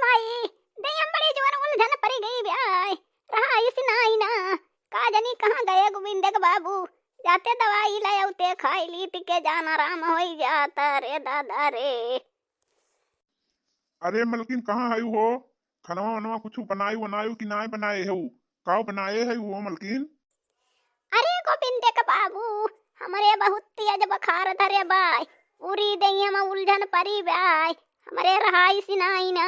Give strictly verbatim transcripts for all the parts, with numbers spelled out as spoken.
आई, दहिया में बड़ी जोर उलझन परी गई बे आई। रहाइस नाई ना, का जनी कहाँ गए गोविंद के बाबू। जाते दवाई ले आउते खाई लीत के जान आराम होई जाता रे दादा रे। अरे मलकिन, कहाँ है हो? खनवा वनवा कुछ बनाए वनाए कि नाय बनाए है? का बनाए है हो मलकिन? अरे गोविंद के बाबू, हमरे बहुत तेज बुखार धरे बाय, पूरी दहिया में उलझन परी बाय, हमरे रहाइस नाई ना।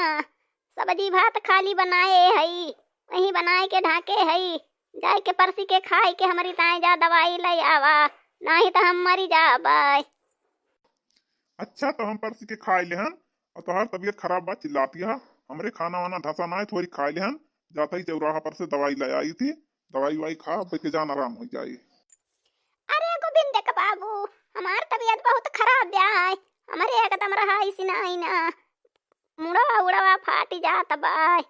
सब्जी भात खाली बनाए हई, वही बनाए के ढाके हई, जाए के परसी के खाए के हमरी ताए जा दवाई ले आवा, नाही त हम मरी जाबाय। अच्छा, तो हम परसी के खाए लेहन, और तोहार तबीयत खराब बा, चिल्लाती है। हमरे खाना वाना धसा नाय, थोड़ी खाए लेहन, जात ही चौराहा पर से दवाई ले आई थी, दवाई वाई खा, अब के जान आराम हो जाए। अरे गोविंद के बाबू, हमार तबीयत बहुत खराब बा, हमरे एकदम रहाइस नाई ना, मुड़वा उड़वा फाटी जात बाय।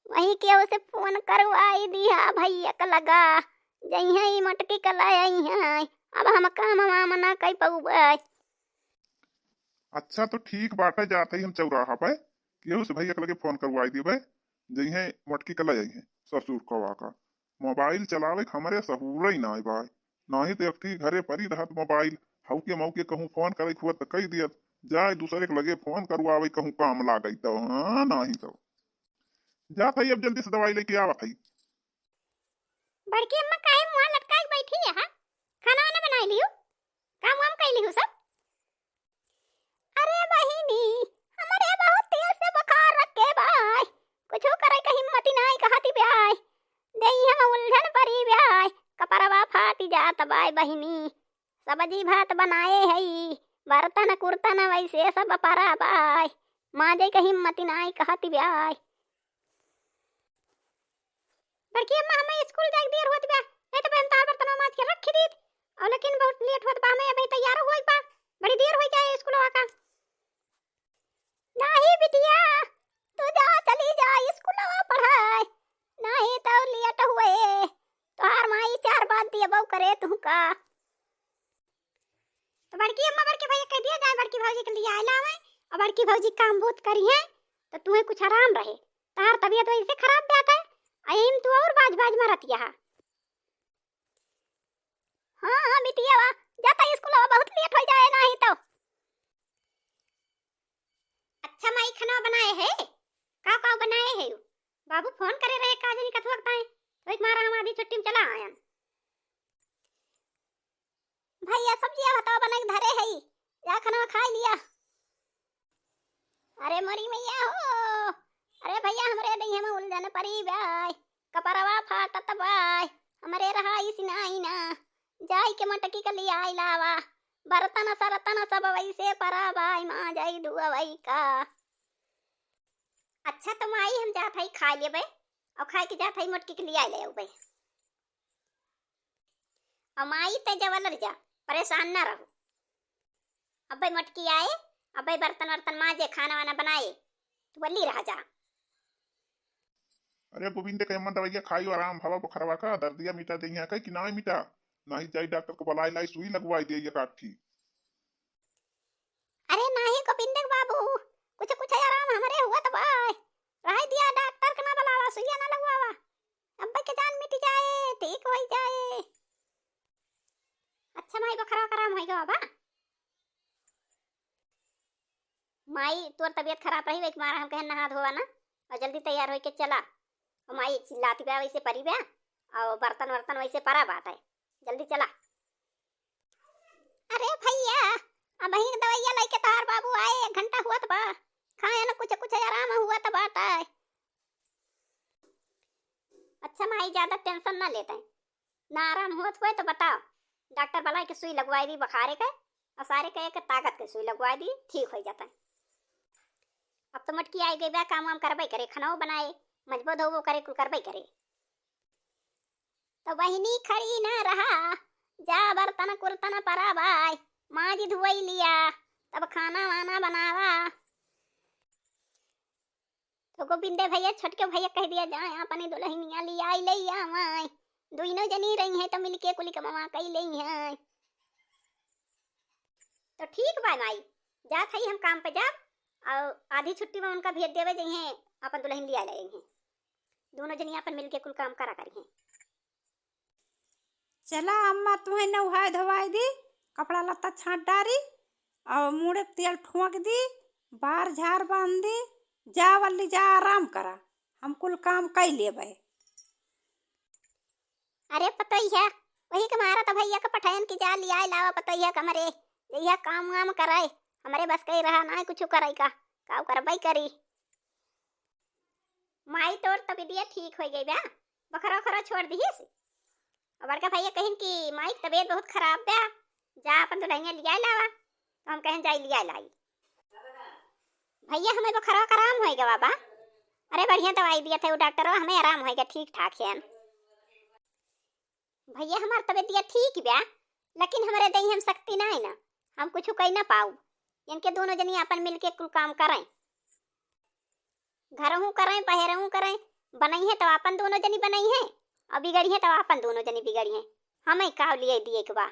वही केहू से फोन करवाई दिहा भैया के लगा, जइहे ई मोटकी के ले अइहे, अब हम काम वाम ना कई पउबाय। अच्छा, तो ठीक बाटे, जात ही हम चौराहा पे केहू से भैया के लगे फोन करवाई देबे, जइहे मोटकी के ले अइहे ससुर कवा का। मोबाइल चलावे के हमरे सहूरे ही नाय बाय, नाही तो एक ठी घरे परी रहत मोबाइल, हउके मउके कहूँ फोन करे के हुआ तो कही दियत, जाए दूसरे के लगे फोन करवावे कहूँ काम लागे तो, हाँ, नाही तो। जात ही अब जल्दी से दवाई लेके आवत ही। बड़की अम्मा काहे मुँह लटकाए के बैठी है, हाँ? खाना वाना बनाए लिहू? काम वाम कइ लिहू सब? अरे बहिनी, हमरे बहुत तेज से बुखार रखे बाय, कुछो करे के हिम्मत ही नाय कहती बाय, देहिया में उलझन परी बाय, कपरवा फाटी जात बाय बहिनी, सब्जी भात बनाए हई, बर्तन कुर्तन वैसे सब परा बाय, माजे के हिम्मत ही नाय कहती बाय। बड़की अम्मा, हमें स्कूल जाए के देर होत बा, नहीं तो हम तोहार बर्तन माज के रख दीत। और लेकिन बहुत लेट होत बा, हमें अभी तैयार होए बा, बड़ी देर हो जाए स्कूलवा का। नाही बिटिया, तू जा, चली जा स्कूलवा पढ़ाए, नाही तो लेट हुए, तोहार माई चार बात दिए बहू करे तुहका। तो बड़की अम्मा बड़के भैया कह दिया जाए, बड़की भौजी के लिए आए लावे, और बड़की भौजी काम बहुत करी है, तो तुम्हें कुछ आराम रहे। तार तबीयत वैसे खराब बाटे, अहिम तू और बाज बाज मरत यहाँ। हाँ, हाँ, बिटिया, वा, जाता स्कूल, वा, बहुत लेट हो जाए नाही तो। अच्छा माई, खाना बनाए है? का का बनाए है? बाबू फोन करे रहे, का जनी कथुआ बताए, तो एक मारा हम आधी छुट्टी में चला आयन। भैया, सब्जिया बताओ, बना के धरे है, जा खाना खाए लिया। अरे मोरी मैया हो, अरे भैया, हमरे दहिया में उलझन परी बाय, कपरवा फाटत बाय, हमरे रहाइस नाई ना, जाई के मटकी के लियाई लावा, बर्तन सरतन सब वैसे परा बाय, माँ जाई धुआवई का। अच्छा तो माई, हम जात हई खाए लेबे, और खाए के जात हई मोटकी के लियाई ले अउबे। अमाई तै जवलर जा, परेशान ना रहू। अब्बे मटकी आए, अब्बे बर्तन वर्तन माजे, खाना वाना बनाए, तू बल्ली रह जा। अरे गोविंद के अम्मा दवाइया खाई, आराम भवा बुखरवा का, दर्दिया मिटा दे यहाँ कही कि ना मिटा, नाही जाई डॉक्टर को बुलाई लाई, सुई लगवाई दे ये काठी। अरे नाही गोविंद के बाबू, कुछ कुछ आराम हमरे हुआ तो बाय, रह दिया, डॉक्टर के ना बुलावा, सुइया ना लगवावा। अब्बे के जान मिट जाए, ठीक होई जाए। अच्छा माई, बखरा कराम होई गवा बा। माई, तोर तबीयत खराब रही, एक मारा हम कहन नहा धोवा ना, और जल्दी तैयार होई के चला। और माई चिल्लाती बा वैसे परी बा, और बर्तन वर्तन वैसे परा बाटे, जल्दी चला। अरे भैया, अबहीं दवाइया लइके तोहार बाबू आए, एक घंटा हुआ त बा, खाए न कुछ कुछ आराम हुआ त बाटा। अच्छा माई, ज्यादा टेंशन ना लेते, ना आराम होत हुए तो बताओ, डॉक्टर बुलाए के सुई लगवाई दी बुखारे के, और सारे के एक ताकत के सुई लगवाई दी, ठीक हो जाता है। अब तो मटकी आई गई बा, काम वाम करबे करे, खाना बनाए, मजबो धोबो करे, कुल करबे करे। तो बहिनी खड़ी ना रहा, जा बर्तन कुर्तन परा बाय, माज धुवई लिया, तब खाना वाना बनावा। तो गोविंदे भैया छोटके भैया कह दिया जाए, अपनी दुल्हनिया लियाई ले आवाए, दुइनो जनी रही है तो मिलके कुली कमावा कई ले है। तो ठीक बा माई, जात हई हम काम पे जाब, और आधी छुट्टी में उनका भेज देवे जइहे आपन दुलहिन लिया लाइ हैं। दुनो जनी आपन मिलके कुल काम करा करिहैं। चला अम्मा, तुहैं नउहाइ धोवाइ दी, कपड़ा लत्ता छाँट डारी, अउर मूड़े तेल ठोंक दी, बार झार बाँध दी, जा वल्ली जा, आराम करा, हम कुल काम कइ लेबै। अरे पतोहिया, वही के मारा त भइया के पठयन कि जा लियाइ लावा पतोहिया के हमरे, जइहा काम वाम करै, हमरे बस कइ रहा नाहीं कुछु करै का, काउ करबै करी। माई तोर तबियत ठीक होइ गइ बा, बखरा उखरा छोड़ दिहिस। अउर बड़का भइया कहिन कि माई के तबियत बहुत खराब बा, जा आपन दुलहिनिया लियाइ लावा। त हम कहेन जाई लियाइ लाई। भइया हमें बखरा के आराम होइ गवा बा। अरे बढ़िया दवाई दिया थे उ डॉक्टरवा, हमें आराम होइ गवा, ठीक ठाक है। भइया हमार तबियत ठीक बा, लेकिन हमरे देही हम शक्ति नाहीं ना, हम कुछु कइ ना पाउब। इनके दुनो जनी आपन मिलके कुल काम करै। घरहूँ करै, बहरहूँ करै, बनइहैं तउ आपन दुनो जनी बनइहैं, अउर बिगड़िहैं तउ आपन दुनो जनी बिगड़िहैं। हमैं काउ लियाइ दिए के बा,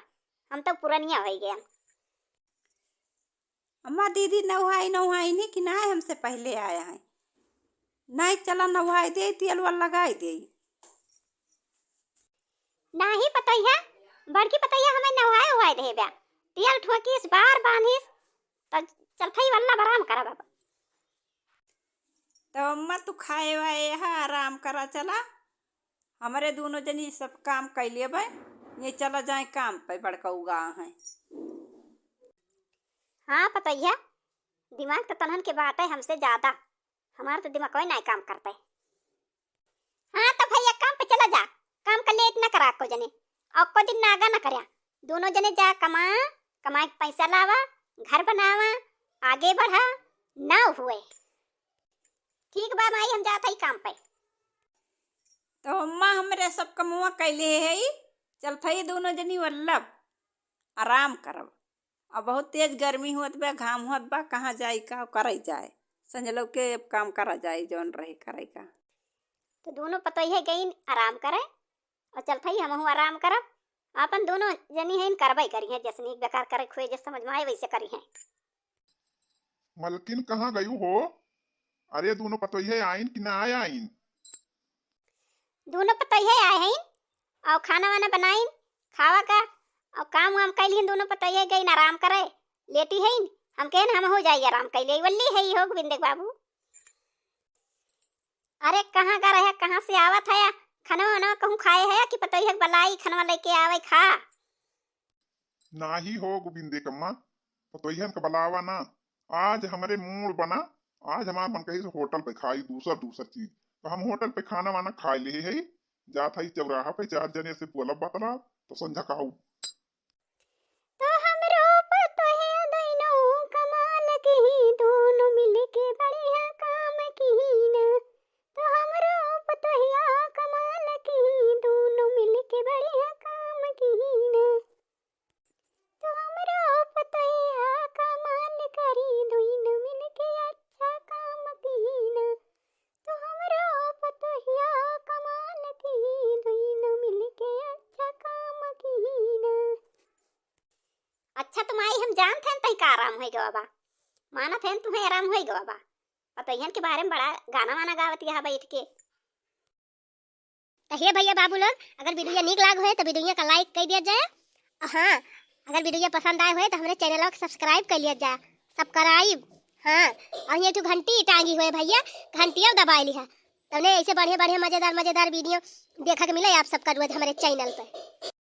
हम तउ पुरनिया होइ गएन। अम्मा दीदी नउहाई नउहाई नहीं कि नाहीं हमसे पहिले आया है, नाहीं चला नउहाइ देई, तेल वेल लगाइ देई। नाहीं पतोहिया, बड़की पतोहिया हमें नउहाइ उहाइ देहे बा, तेल ठोंकिस, बार बान्हिस, त चलथई वल्ला आराम करा बाबा। त अम्मा तू खाए वाए हा, आराम करा, चला हमरे दुनो जनी सब काम कइ लेबै, ये चला जाए काम पे, बड़का उगा हैं। हाँ पतोहिया, दिमाग त तनहन के बाटै हमसे ज्यादा, हमार त दिमागै नाहीं काम करतै। हाँ त भइया काम पे चला जा, काम का लेट न करा को जने, अउर को दिन नागा न करया, दुनो जने जा कमा, कमाइ के पैसा लावा, घर बनावा, आगे बढ़ा, ना हुए। ठीक बा माई, हम जात हई काम पे। त अम्मा हमरे सब कमवा कइ लेहे हई, चलत हई दुनो जनी वल्लब, आराम करब। अब बहुत तेज गर्मी होत बा, घाम होत बा, कहाँ जाई का करै जाए, संझलौ के अब काम करा जाए जौन रहे करै का। त दुनो पतोहिया गइन आराम करै, अउर चलत हई हमहूँ आराम करब। आपन दुनो जनी हइन करबै करिहैं, जैसे नीक बेकार करै खुए जे समझ में आए वैसे करिहैं। मलकिन कहाँ गयू हो? अरे दुनो पतोहिया आइन कि ना आइन? दुनो पतोहिया आए हइन अउर खाना वाना बनाइन, खावा का अउर काम वाम कइ लिहिन। दुनो पतोहिया गइन आराम करै, लेटी हइन। हम कहेन हमहूँ जाई आराम कइ लेई, वल्ली है हो गोविंदे के बाबू। अरे कहाँ का रहे, कहाँ से आवत है, खनवा वनवा कहूँ खाए है कि पतोहिया के बलाई खनवा लइके आवै खा? नाहीं हो गोविंदे कम्मा, पतोहियन के बलावा ना, आज हमरे मूड़ बना, आज हमार मन कही से होटल पे खाई दूसर दूसर चीज। त हम होटल पे खाना वाना खाइ लेहे हई, जात हई चौराहा पे चार जने से बोलब बतलाब, त संझा खाऊ। त हमरो पतोहिया दुनो कमाल किहीं, दुनो मिलके बढ़िया काम किहीं ना। त हमरो पतोहिया कमाल किहीं, दुनो मिलके बढ़िया काम किहीं ना। त हमरो पतोहिया कमाल करी, दुनो मिलके अच्छा काम किहीं ना। त हमरो पतोहिया कमाल किहीं, दुनो मिलके अच्छा काम किहीं ना। अच्छा त माई, हम जानत हन तोहका आराम होइ गवा बा, मानत हन तुहैं आराम होइ गवा बा। पतोहियन के बारे में बड़ा गाना वाना गावत यहाँ बैठ के। त हे भइया बाबू लोग, अगर वीडियो नीक लाग होए त वीडियो का like कइ दिया जाए। अउर हाँ, अगर वीडियो पसंद आए होए त हमरे चैनल का subscribe कइ लिया जाए। Subscribe, हाँ, अउर ये ठो घंटी टांगी होए भइया, घंटिया दबाइ लिहा, तउने ऐसे बढ़िया बढ़िया मजेदार मजेदार वीडियो देखा के मिले आप सबका रोज हमरे चैनल पे।